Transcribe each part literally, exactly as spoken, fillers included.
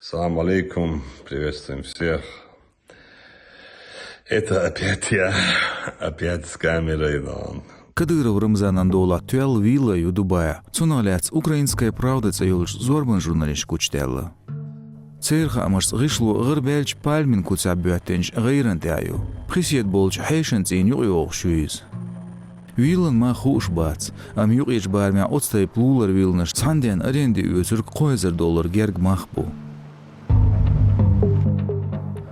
Салам алейкум, приветствуем всех. Это опять я, опять с камерой, да. Кадыров Рамзанан долахь тоьлла вилла ю Дубайхь. Цунах лаьцна «Украинская правда» цӀе йолчу зорбан журналист кучдаьлла. Церан хаамашца гӀишло гӀарабаьллачу пальмин куцехь боьттинчу гӀайран тӀехь ю. Пхи седа болчу хьешан цӀийнан юкъайогӀуш ю иза. Виллан мах хууш бац, амма юкъерчу барамехь оцу тайпа лулара вилланаш цхьана денна аренде оьцург кхо эзар доллар герга мах бу.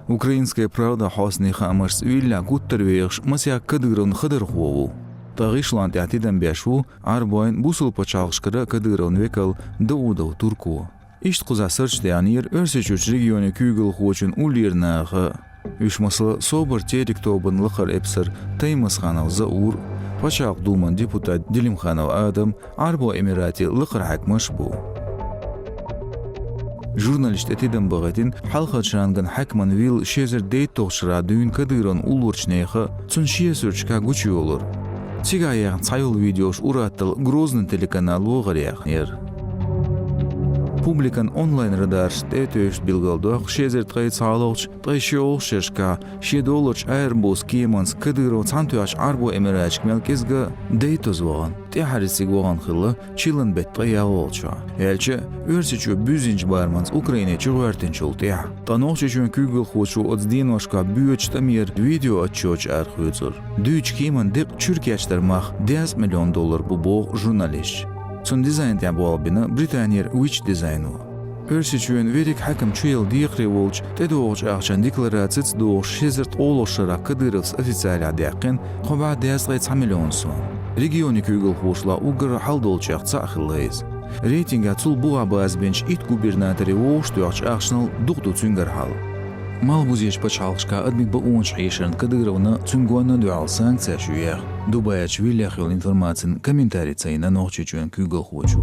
«Украинская правда» хьостанийн хаамашца виллехь гуттар а вехаш масех Кадыровн хадархо ву. Ткъа гӀишлонна тӀехь тидам беш ву Ӏарбойн, бусалба пачхьалкхашкара Кадыровн векал Даудов Турко. Иштта кхузахь сурташ даьхнера Оьрсийчуьрчу регионийн куьйгалхочун уллера наха. Уьш, масала, «Собар» террор тобанан лакхара эпсар Таймасханов Заур, Пачхьалкхан Думан депутат Делимханов Адам, Ӏарбойн Эмиратийн лакхара хьаькамаш бу. Журналиста тӀе тидам бахийтина хьалхарчу ранган хьаькаман вилла ши эзар дейтталгӀачу шарахь дуьйна Кадыровн уллорчу нехан, цуьнан шен сурташкахь гучуйолура. Цигахь яьхна цхьайолу видеош ур-атталла «Грозный» телеканало гӀараяьхнера. Публикан онлайн-радарашна тӀе а тевжаш билгалдоккху ши эзар ткъе цхьалгӀачу, ткъе шолгӀачу шерашкахь шен долларчу Airbus кеманца Кадыров цхьаьнатоьхначу Ӏарбойн Эмираташка мел кӀезга дейттаза вахана, тӀаьхьарчу цига вахана хилла чиллан беттан ткъе ялхолгӀачохь. Аьлча а, Оьрсийчоь буьззинчу барамца Украине чугӀоьртинчул тӀаьхьа. Ткъа Нохчийчоьнан куьйгалхочо оцу деношкахь боьдучу тӀамера видеоотчеташ арахоьцура. Дуьйцучу кеманна деккъа чуьра кечдар мах дезткъа миллион доллар бу, боху журналисташа. Цуьнан дизайн тӀехь болх бина Британера Witch Design-о. Оьрсийчоьнан верриг хьаькам чуяла декхаре волчу тӀедогӀучу ахчанан декларацица догӀуш ши эзар ткъолгӀачу шарахь Кадыровс официалехь даьккхина кхо бӀе дезткъе цхьа миллион сом. Регионийн куьйгалхошлахь уггар хьал долчех цхьаъ хилла иза. Рейтингехь цул бухахь базбинчу итт губернаторе вовшах тоьхначу ахчанал дукха ду цуьнгара хьал. Малхбузерчу пачхьалкхашкахь адамийн бакъонаш хьешарна Кадыровна, цуьнан гонна а дуьхьал санкцеш ю яьхна, Дубайхь виллех йолу информацин комментари ца йина Нохчийчоьнан куьйгалхочо.